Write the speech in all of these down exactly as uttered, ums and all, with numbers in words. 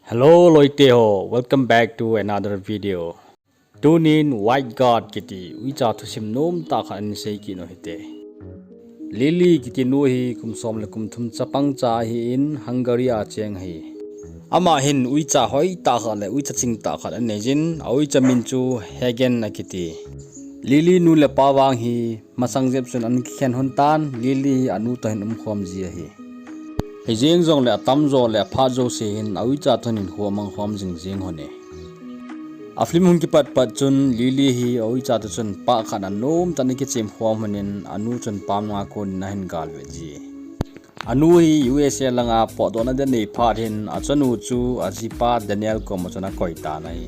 Hello loite ho, welcome back to another video. Tunin White God kiti uicha thusim nom tah khat ahin sei kit u hite. Lily kiti nu hi kum som le kum thum chapang cha ahin Hungary a cheng ahi. Ama hin uicha hoi tah khat le uicha ching tah khat anei jin, a uicha min chu Hagen akiti. Lily nu le pa vang hi masang jep chun ana kikhen lhon tan, Lily hi anu toh hin umkhom ji ahi. Hijeng jongle atamjo le aphat jouse hin a uicha toh hin hinkho amang khom jing jing lhon e. A film hung kipat pat chun Lily hi a uicha toh chun pah khat a nom tah in ana kichem khom lhon in anu chun pam langa kon in ahin gal ve ji. Anu hi U S A langa potdohna ding anei phat hin achanu chu ajipa Daniel koma chun akoi tan ahi.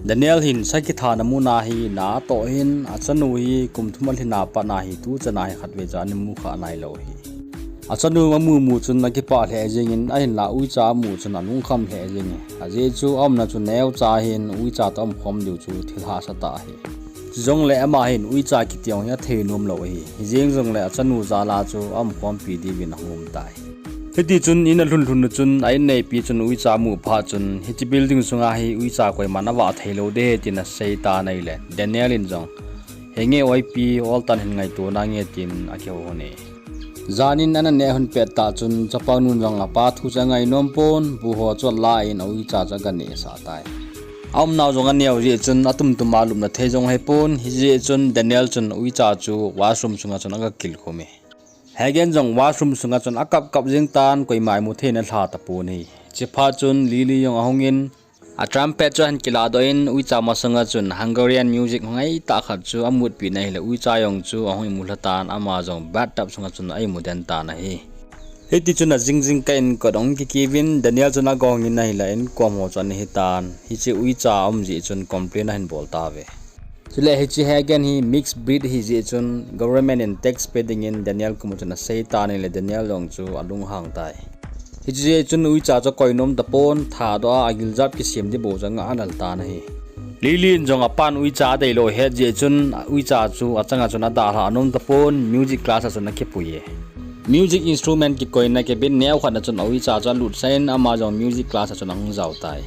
Daniel hin sakhi thana muna hi na atoh hin achanu hi kum thum alhin a pat na hi tuchan a hi khatvei cha ana mu kha nailou hi. Achanu amu mu chun akipah lheh jeng in ahinlah uicha amu chun alungkham lheh jeng e. Ajeh chu aumna chu neocha hin uicha toh umkhom diu chu thil hahsa tah ahi. Chujongle ama hin uicha kiti jong hi athei nom lou ahi. Hijeng jongle achanu jal a chu aumkhompi diuvin ahung um tai. Hiti chun in alhun lhun u chun a inneipi chun uicha amu phat chun hiche building sunga hi uicha koiman avah thei lou ding ahi tin asei tan ahile Daniel in jong, henge oipi, oltan hin ngaito nange tin akihou lhon e. Jan in ana neh lhon pet tah chun chapang nun jong apa thu chu angai nom pon, bu ho chu ala in a uicha chu aga neh sah tai. Aumnau jong aneo jeh chun atum tum a lupna thei jong ahipon, hijeh chun Daniel chun uicha chu washroom sunga chun aga kilkhum e. Hagen jong washroom sunga chun akap kap jeng tan, koima imu thei nalha tapon ahi. Hiche phat chun Lily jong ahung in, a trumpet chu ahin kilahdoh in uicha masanga chun Hungarian music hung ngai tah khat chu amutpi in ahile uicha jong chu ahung imu lha tan, ama jong bathtub sunga chun a imu den tan ahi. Hiti chun ajing jing kah in kot ahung kikiuvin Daniel chun agong in ahile inkom ho chu ana hitan, hiche uicha aum jeh chun complain ahin bol tauve. Chule hiche Hagen hi mixed breed ahi jeh chun government in tax pe dingin Daniel koma chun asei tan ahile Daniel jong chu alunghang tai. Hiche jeh chun uicha chu akoi nom tapon, thadoh a agiljat kisem ding bou chu angah lel tan ahi. Lily in jong apan uicha adeilou ahet jeh chun uicha chu achanga chun adalhah nom tapon, music class a chun akipui e. Music instrument kikoina cabin neo khat na chun a uicha chu alutsah in ama jong music class a chun ahung jao tai.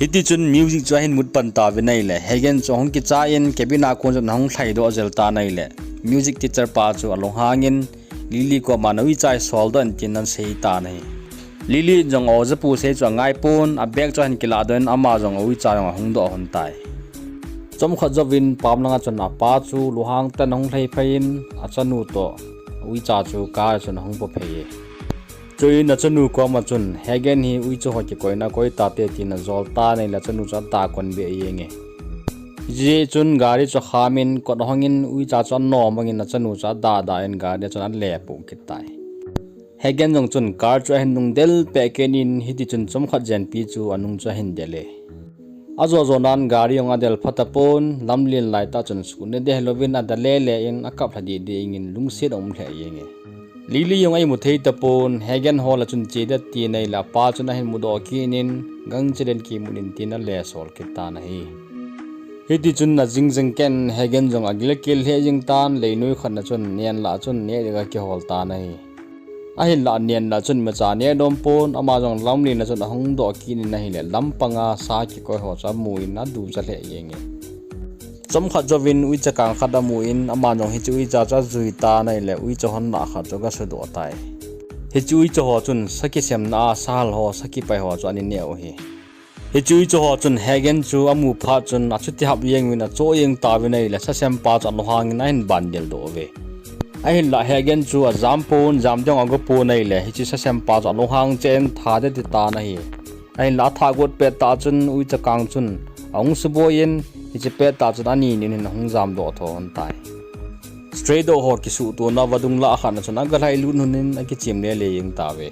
Hiti chun music chu ahin mut pan tauvin ahile Hagen chu ahung kicha in cabin a kon chun ahung lhaidoh jel tan ahile music teacher pa chu alunghang in Lily koma na uicha hi soldoh in tin ana sei tan ahi. Lily in jong o japu sei chu angai pon, a bag chu ahin kilahdoh in ama jong a uicha jong ahung doh lhon tai. Chomkhat jouvin pam langa chun apa chu lunghang tah in ahung lhai phei in achanu toh uicha chu car a chun ahung po phei e. Chuin achanu koma chun Hagen hi uicha ho kikoina koi tate tin ajol tan ahile achanu chu ada kon beh jeng e. Hijeh chun gari chu akham in kot ahong in uicha chu anom bang in achanu chu adah dah in gari a chun ale poh kit tai. Hagen jong chun car chu ahin nung del peh kit in hiti chun chomkhat jenpi chu anung chu ahin del e. Ajo jo nan gari jong adel pha tapon, lamlen lai tah chun sukne deh louvin ada lele in akap lha deh deh in lungset aum lheh jeng e. Lily jong a imu thei tapon, Hagen hol a chun che ding ati in ahile apa chun ahin mudoh kit in gangchel in kimu in tin ale sol kit tan ahi. Hiti chun ajing jing kah in Hagen jong agilkel lheh jeng tan, leinoi khat na chun nen lah a chun neh ding akihol tan ahi. Ahinlah nen lah a chun imacha neh nom pon, ama jong lamlen a chun ahung doh kit in ahile lampanga sa kikoi ho chu amu in aducha lheh jeng e. Chomkhat jouvin uicha kang khat amu in ama jong hiche uicha chu ajui tan ahile uicha hon lah khat chu aga sudoh tai. Hiche uicha ho chun sa kisemna a sa hal ho, sa kipai ho chu ana neh u ahi. Hiche uicha ho chun Hagen chu amu phat chun achuti hap jeng uvin achoh jeng tauvin ahile sasempa chu alunghang in ahin bandel doh uve. Ahinlah Hagen chu ajam pon, jam ding aga pon ahile hiche sasempa chu alunghang cheh in that ding ati tan ahi. Ahinlah atha got pet tah chun uicha kang chun ahung suboi in hiche pet tah chun ani ni in ahung jamdoh tho lhon tai. Stray dog ho kisuhtona vadung lah khat na chun aga lhailut lhon in akichem lele jeng tauve.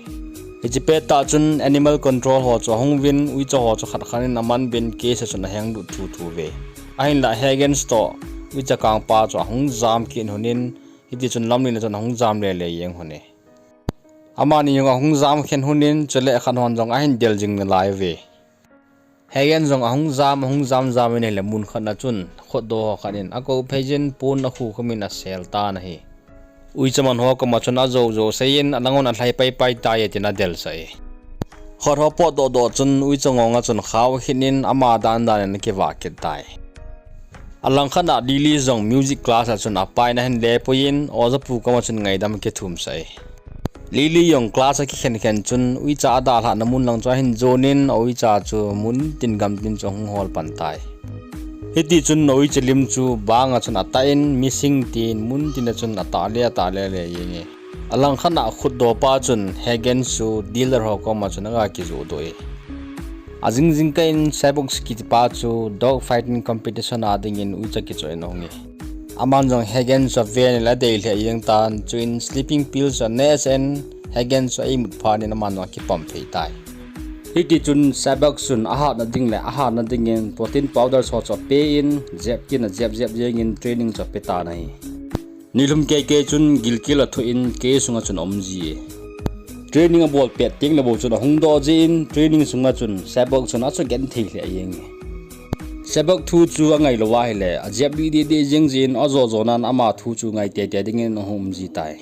Hiche pet tah chun animal control ho chu ahung uvin uicha ho chu khat khat in aman uvin cage a chun ahenglut thuthu uve. Ahinlah Hagen toh uicha kangpa chu ahung jam kit lhon in hiti chun lamlen a chun ahung jam lele jeng lhon e. Amani jong ahung jam khen lhon in chule khat hon jong ahin del jing nalai uve. Hagen jong ahung jam, ahung jam jam in ahile mun khat na chun khutdoh ho khat in akou phei jin pon akhu khum in asel tan ahi. Uicha man ho koma chun ajou jou sei in alang un alhai pai pai tai e tin adelsah e. Khut ho potdoh doh chun uicha ngong a chun khao khin in ama dan dan in akivah kit tai. Alangkhat a Lily jong music class a chun apa in ahin lepui in oja pu koma chun ngaidam akithum sah e. Lily jong class akikhen khen chun uicha adalhah na mun lang chu ahin jon in uicha chu mun tin gam tin chu ahung hol pan tai. Hiti chun uicha lim chu bang a chun atah in missing tin mun tin a chun atah le atah le le jeng e. Alangkhat a khutdoh pa chun Hagen chu dealer ho koma chun aga kijoh doh e. Ajing jingkah in Sabox kiti pa chu dog fighting competition a ding in uicha kichoh in ahung e. Aman jong Hagen chu aven le adei lheh jeng tan, chuin sleeping pill chu anes in Hagen chu a imut phat in aman jong akipom phei tai. Hiti chun Sabox chun ahat na ding le ahat na ding in protein powder ho chu ape in jep kin ajep jep jeng in training chu ape tan ahi. Nilhum kei kei chun gilkel athoh in kei sunga chun aum ji e. Training abol pet teng le bou chun ahung doh ji in training sunga chun Sabox chun achu gen thei lheh jeng e. Sabox thu chu angai lou ahile ajep dih dih dih jeng ji in ajo jo nan ama thu chu ngai tei tei ding in ahung um ji tai.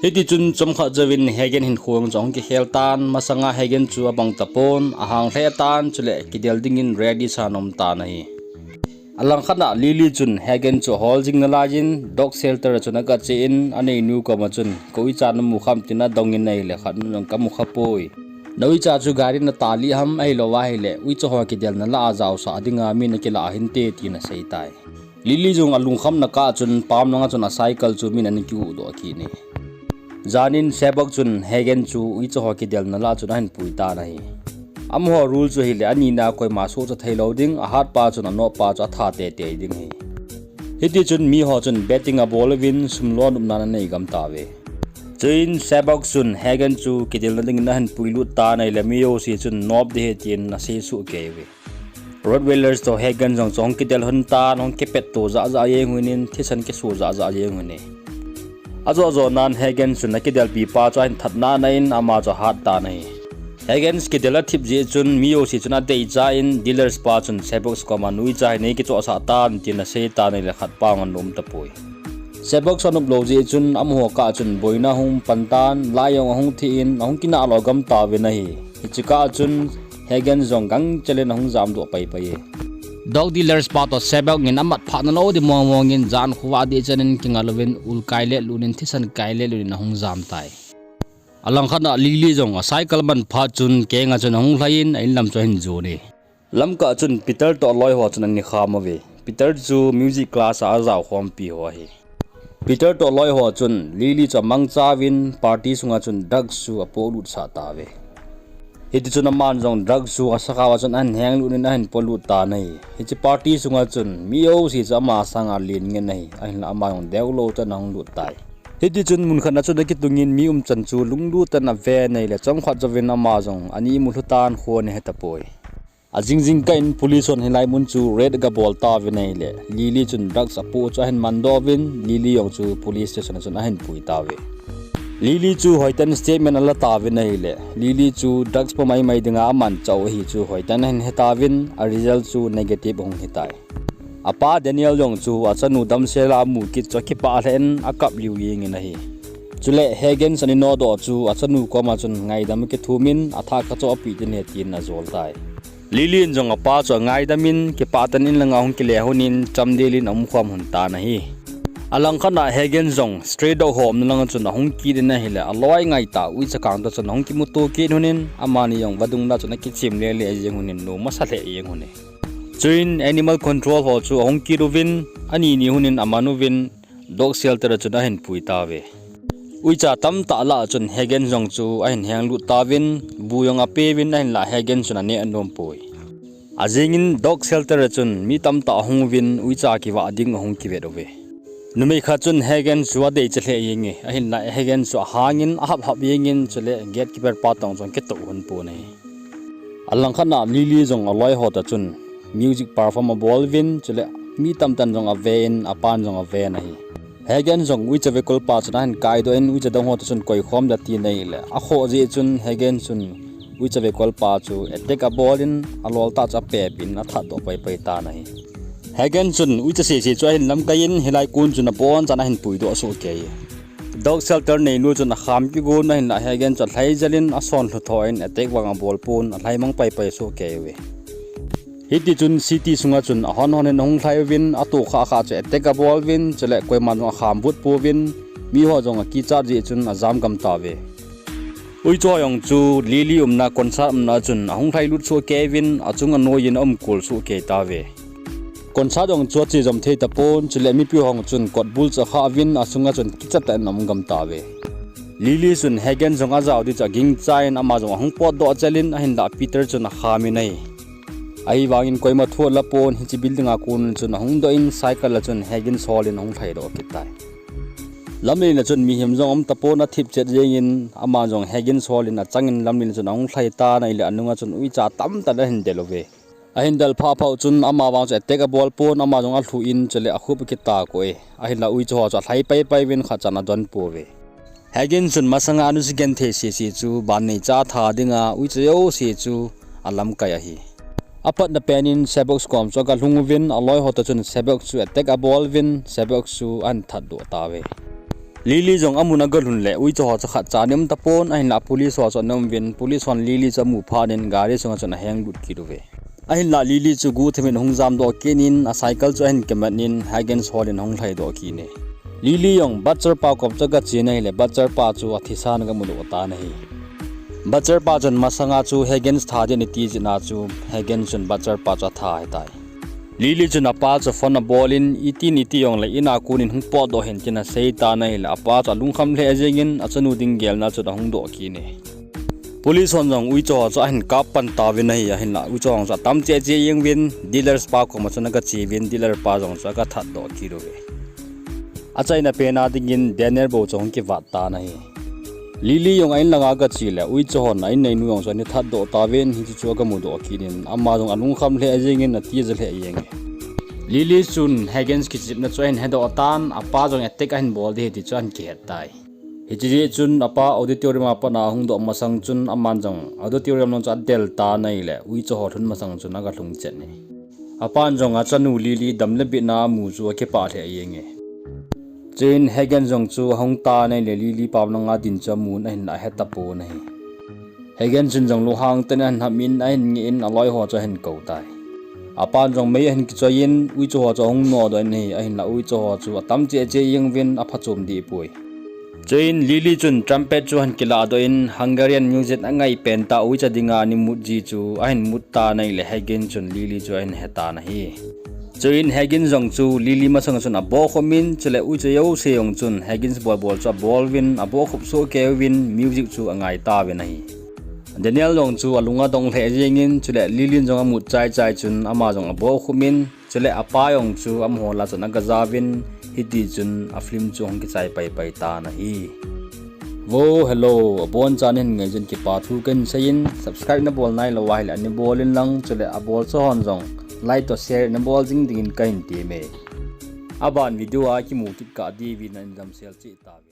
Hiti chun chomkhat jouvin Hagen hinkho chu ahung kikhel tan, masanga Hagen chu abang tapon, ahang lheh tan, chule kidel ding in ready sa in aum tan ahi. Alangkhat a Lily chun Hagen chu ahol jing nalai in dog shelter a chun aga che in aneinu koma chun, "Koi cha namu kham?" tin adong in ahile khat nu jong, "Kamu kha poi. Na uicha chu gari na talih ham, ahilou ahile uicha ho kidel na lah a jaosah ding a min akilah hinte," tin asei tai. Lily jong alungkham na kah chun pam langa chun a cycle chu min ana kihuh doh kit e. Jan in Sabox chun Hagen chu uicha ho kidel na lah chun ahin pui tan ahi. Amaho rule chu ahile anina koima sohcha thei lou ding, ahat pa chun anop pa chu atha tei tei ding ahi. Hiti chun miho chun betting abol uvin sum lo nopna ana nei gam tauve. Chuin Sabox chun Hagen chu kidel na ding in ahin pui lut tan ahile mi jouse chun nop ding ahi tin asei suh kei uve. Rottweilers toh Hagen jong chu ahung kidel lhon tan, ahung kipet to jah jah jeng lhon in, thisan kiso jah jah jeng lhon e. Ajo jo nan Hagen chun akidelpi pa chu ahin that nana in ama chu ahat tan ahi. Hagen kidel athip jeh chun mi jouse chun adei cha in dealers pa chun Sabox koma nuicha hi nei kichohsah tan tin asei tan ahile khat pa jong anom tapoi. Sabox anop lou jeh chun amaho kah chun boina ahung pan tan, lai jong ahung thi in, ahung kinah lo gam tauvin ahi. Hiche kah chun Hagen jong gangchel in ahung jam doh pai pai e. Dog dealers pa toh Sabox in amat phah na lou ding mong mong in jan khovah ding chan in kingal uvin ul kai let lut in thisan kai let lut in ahung jam tai. Alangkhat a Lily jong a cycle man phat chun keng a chun ahung lhai in a in lam chu ahin jon e. Lamkah chun Peter toh aloi ho chun ana kham uve. Peter chu music class a ajao khompi ho ahi. Peter toh aloi ho chun Lily chu amangcha uvin party sunga chun drugs chu apoh lut sah tauve. Hiti chun aman jong drugs chu asakhao a chun ahin heng lut in ahin polut tan ahi. Hiche party sunga chun mi jouse chu ama sanga len ngen ahi. Ahinla ama jong deulou chun ahung lut tai. Hiti chun mun khat na chun akitung in mi umchan chu lunglut in aven ahile chomkhat jouvin ama jong ana imu lhu tan kho ana he tapoi. Ajing jingkah in police hon hilai mun chu raid aga bol tauvin ahile, Lily chun drugs apoh chu ahin mandoh uvin, Lily jong chu police station a chun ahin pui tauve. Lily chu hoitah in statement ala tauvin ahile, Lily chu drugs po mai mai dinga amanchah u ahi chu hoitah in ahin he tauvin, a result chu negative ahung hitai. Apa Daniel jong chu achanu damsel a amu kit chu akipah lheh in akap liu jeng in ahi. Chule Hagen in anodoh chu achanu koma chun ngaidam akithum in athah kachoh peh ding ahi tin ajol tai. Lily in jong apa chu angaidam in kipah tah in in langa ahung kile lhon in chamdel in aumkhom lhon tan ahi. Alangkhat a Hagen jong stray dog ho umna langa chun ahung kit in ahile aloi ngaitah uicha kang toh chun ahung kimuto kit lhon in amani jong vadung lah chun akichem le le jeng lhon in nom asa lheh jeng lhon e. Chuin animal control ho chu ahung kit uvin, ani ni lhon in aman uvin, dog shelter a chun ahin pui tauve. Uicha tamtah lah a chun Hagen jong chu ahin heng lut tauvin, bu jong apeuvin, ahinlah Hagen chun aneh anom poi. Ajing in dog shelter a chun mi tamtah ahung uvin, uicha kivah ding ahung kivet uve. Numei khat chun Hagen chu adeicha lheh jeng e, ahinlah Hagen chu ahang in ahap hap jeng in, chule gatekeeper pa toh jong akitou lhon pon ahi. Alangkhat a Lily jong aloi ho toh chun music perform abol uvin, chule mi tamtah in jong ave in, apan jong aven ahi. Hagen jong uicha vekol pa chun ahin kaidoh in, uicha dang ho toh chun koikhom ding ati in ahile, akhoh jeh chun Hagen chun uicha vekol pa chu attack abol in, alol tah chu apep in athat doh pai pai tan ahi. Hagen chun uicha sese chu ahin lamkai in, hilai kon chun abonchan ahin puidoh soh kei e. Dog shelter neinu chun akham kigon ahinlah Hagen chu alhai jel in asonlhu tho in attack vang abol pon alhai mang paipai soh kei uve. Hiti chun city sunga chun ahon hon in ahung lhai uvin atohkhah khah chu attack abol uvin chule koiman jong akham vut pouvin miho jong akichat jeh chun ajam gam tauve. Uichaho jong chu Lily umna concert umna chun ahung lhailut soh kei uvin achung anoi in aumkol soh kei tauve. Concert jong chu ache jom thei tapon chule mipi ho jong chun kotbul chu akhah uvin achunga chun kicha tah in aum gam tauve. Lily chun Hagen jong ajao ding chu agingcha in ama jong ahung potdoh jel in ahinlah Peter chun akham in ahi. Ahivangin koima thu ala pon hiche building a kon chun ahung doh in cycle a chun Hagen hol in ahung lhaidoh kit tai. Lamlen a chun mihem jong um tapon athip chet jeng in ama jong Hagen hol in achang in lamlen a chun ahung lhai tan ahile anunga chun uicha tamtah ahin del uve. Ahin del phah phah u chun ama vang chu attack abol pon ama jong alhu in chule akhup akitakoh e. Ahinlah uichaho chu alhai paipai uvin khatchan adon pouve. Hagen chun masanga anusa genthei sese chu ban neicha atha dinga uicha jouse chu alamkai ahi. Apatna pen in Sabox kom chu agalhung uvin aloi ho toh chun Sabox chu attack abol uvin Sabox chu ahin thatdoh tauve. Lily jong amun agalhun le uichaho chu khatcha ana um tapon ahinlah police ho chu ana um uvin police hon Lily chu amu phat in gari sunga chun ahenglut kit uve. Ahinlah Lily chu guhthim in ahung jamdoh kit in acycle chu ahin kimat in Hagen hol in ahung lhaidoh kit e. Lily jong butcher pa kom chu agache in ahile butcher pa chu athisan agamudoh tan ahi. Butcher pa chun masanga chu Hagen tha ding ati jeh a chu Hagen chun butcher pa chu atha ahitai. Lily chun apa chu phone abol in itin iti jongle in a kon in hung potdoh hen tin asei tan ahile apa chu alungkham lheh jeng in achanu ding gelna chun ahung doh kit e. Police hon jong uichaho chu ahin kap pan tauvin ahi ahinlah uichaho chu atam cheh cheh jeng uvin dealers pa koma chun agache uvin dealer pa jong chu agathatdoh kit uve. Achaina pen a dingin Daniel bou chu ahung kivat tan ahi. Lily jong a-in langa agache le uichahon a-in neinu jong chu ana thatdoh tauvin hiche chu agamudoh kit in ama jong alungkham lheh jeng in atija lheh jenge. Lily chun Hagen kichepna chu ahin hedoh tan apa jong attack ahin bol ding ahi ti chu ahin kihet tai. Hiche jeh chun apa auditorium a pat a ahung doh masang chun aman jong auditorium lang chu adel tan ahile uichaho lhun masang chun agalhung chet e. Apan jong achanu Lily dam le bitna amu chu akipah lheh jenge. Chuin Hagen jong chu ahung tan ahile Lily pam langa din chu amun ahinlah ahetapon ahi. Hagen chun jong lunghang tah in ahin ham in ahin ngeh in aloi ho chu ahin kou tai. Apan jong mei ahin kichoi in uichaho chu ahung nodoh in ahi ahinlah uichaho chu atam cheh cheh jeng uvin aphachom dehpoi. Chuin Lily chun trumpet chu ahin kilahdoh in Hungarian music angai pentah uicha dinga ana mut ji chu ahin mut tan ahile Hagen chun Lily chu ahin hetan ahi. Chuin Hagen jong chu Lily masang chun abohkhup in chule uicha jouse jong chun Hagen bol bol chu abol uvin abohkhup soh kei uvin music chu angai tauvin ahi. Daniel jong chu alung adong lheh jeng in chule Lily in jong amut chai chai chun ama jong abohkhup in chule apa jong chu amaho lah a chun agajauvin hiti chun a film chu ahung kichai paipai tan ahi. Vo, hello, abonchan nahin ngai jeh in kipa thu kahin seiyin, subscribe nabol nailou ahile ana bol inlang chule abolsa hon jong like toh share nabol jing dingin kahin temme. Aban video a kimu kit kah diuvin nahin damsel cheh tauve.